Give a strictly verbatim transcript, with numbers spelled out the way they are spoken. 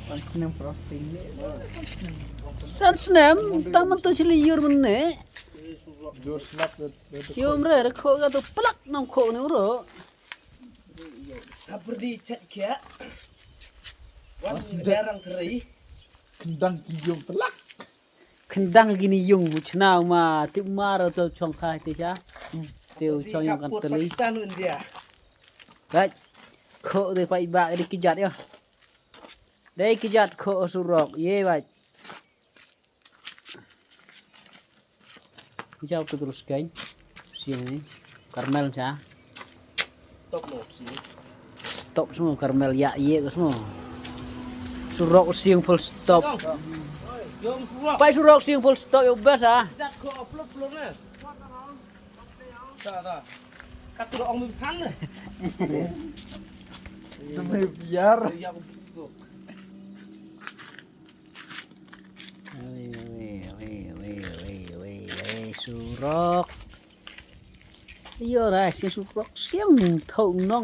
San snem protein ne. San snem, tang man to chili yur man ne. Jor slap. Yum re, re kho ga to plak nong kho ne uro. Habrdi chat kya. Wan garang teri. Kendang ki yung pelak. Kendang gini yung bu chnau ma tip mar to chong khai te cha. Te u chong yung kan teli. Pakistan India. Right. Kho de pai ba de kijat yo. De kijat kho surok ye bai. Jauh tu terus kan. Siang ni. Karmel cha. Top mo si. Stop semua karmel ya ye ke semua. Surok siang full stop. Yom surok. Pai surok siang full stop yo best ah. Jat ko upload belum eh. Ta ta. Kat surok ong mi thang eh. Tumi biar. Ya ko. Wei wei wei wei wei wei wei surok. Yo rai siang surok siang thau nong.